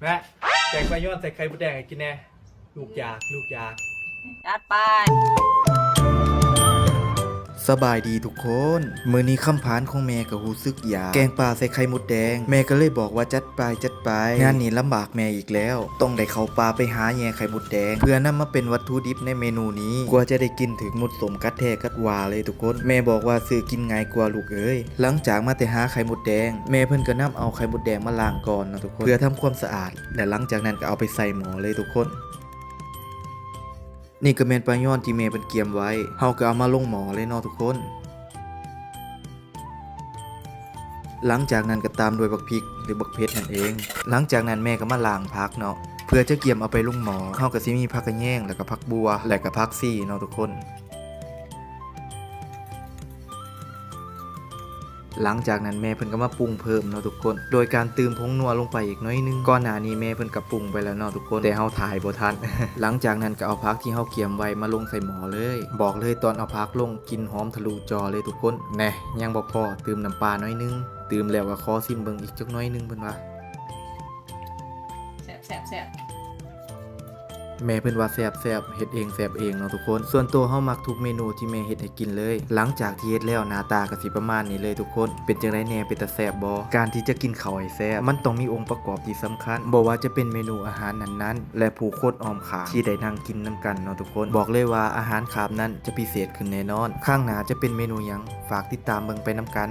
ແມ່ ແກງປາຍອນໃສ່ໄຂ່ມົດແດງໃຫ້ກິນແດ່ ລູກຢາກ ລູກຢາກ. ຈັດໄປ. ສະບາຍດີທຸກຄົນ, ມື້ນີ້ຄຳພານຂອງແມ່ກໍຮູ້ສຶກຢາກແກງປາໃສ່ໄຂ່ມົດແດງ, ແມ່ກໍເລີຍບອກວ່າ ຈັດໄປ ຈັດໄປ. ງານນີ້ລຳບາກແມ່ອີກແລ້ວ, ຕ້ອງໄດ້ເຂົ້າປ່າໄປຫາແຍ່ໄຂ່ມົດແດງ ເພື່ອນຳມາເປັນວັດຖຸດິບໃນເມນູນີ້. ກວ່າຈະໄດ້ກິນ ຖືກມົດສົມກັດແທ້ກັດວ່າເລີຍທຸກຄົນ. ແມ່ບອກວ່າ ຊື້ກິນງ່າຍກວ່າລູກເອີຍ. ຫຼັງຈາກມາແຕ່ຫາໄຂ່ມົດແດງ, ແມ່ເພິ່ນກໍນຳເອົາໄຂ່ມົດແດງມາລ້າງກ່ອນເນາະທຸກຄົນ, ເພື່ອທຳຄວາມສະອາດ ແລະ ຫຼັງຈາກນັ້ນກໍເອົາໄປໃສ່ໝໍ້ເລີຍທຸກຄົນ. ນີ້ກໍແມ່ນປາຍອນທີ່ແມ່ເພິ່ນກຽມໄວ້, ເຮົາກໍເອົາມາລົງໝໍ້ເລີຍເນາະທຸກຄົນ. ຫຼັງຈາກນັ້ນກໍຕາມດ້ວຍບັກພິກ ຫຼື ບັກເຜັດນັ້ນເອງ. ຫຼັງຈາກນັ້ນແມ່ກໍມາລ້າງຜັກເນາະ, ເພື່ອຈະກຽມເອົາໄປລົງໝໍ້. ເຮົາກໍຊິມີຜັກຂະແຍງ ແລະ ກໍຜັກບົ່ວ ແລະ ກໍຜັກຊີເນາະທຸກຄົນ. ຫຼັງຈາກນັ້ນແມ່ເພິ່ນກໍມາປຸງເພີ່ມເນາະທຸກຄົນ, ໂດຍການຕື່ມຜົງນົວລົງໄປອີກໜ້ອຍໜຶ່ງ. ກ່ອນໜ້ານີ້ແມ່ເພິ່ນກໍປຸງໄປແລ້ວເນາະທຸກຄົນ, ແຕ່ເຮົາຖ່າຍບໍ່ທັນ. ຫຼັງຈາກນັ້ນກໍເອົາຜັກທີ່ເຮົາກຽມໄວ້ມາລົງໃສ່ໝໍ້ເລີຍ. ບອກເລີຍ ຕອນເອົາຜັກລົງ ກິ່ນຫອມທະລຸຈໍເລີຍທຸກຄົນ. ແນ່ ຍັງບໍ່ພໍ, ຕື່ມນ້ຳປາໜ້ອຍໜຶ່ງ. ຕື່ມແລ້ວກໍຂໍຊີມເບິ່ງອີກຈັກໜ້ອຍໜຶ່ງ ເພິ່ນວ່າ. ແຊບໆໆ. ແມ່ເພິ່ນວ່າແຊບໆ ເຮັດເອງແຊບເອງເນາະທຸກຄົນ. ສ່ວນໂຕເຮົາມັກທຸກເມນູທີ່ແມ່ເຮັດໃຫ້ກິນເລີຍ. ຫຼັງຈາກທີ່ເຮັດແລ້ວ ໜ້າຕາກໍຊິປະມານນີ້ເລີຍທຸກຄົນ. ເປັນຈັ່ງໃດແດ່ ເປັນຕາແຊບບໍ່? ການທີ່ຈະກິນເຂົ້າໃຫ້ແຊບ ມັນຕ້ອງມີອົງປະກອບທີ່ສຳຄັນ, ບໍ່ວ່າຈະເປັນເມນູອາຫານນັ້ນໆ ແລະ ຜູ້ຄົນອ້ອມຂ້າງທີ່ໄດ້ນັ່ງກິນນຳກັນເນາະທຸກຄົນ. ບອກເລີຍວ່າອາຫານຄາບນັ້ນຈະພິເສດຂຶ້ນແນ່ນອນ. ຄັ້ງໜ້າຈະເປັນເມນູຫຍັງ? ຝາກຕິດຕາມເບິ່ງໄປນຳກັນ.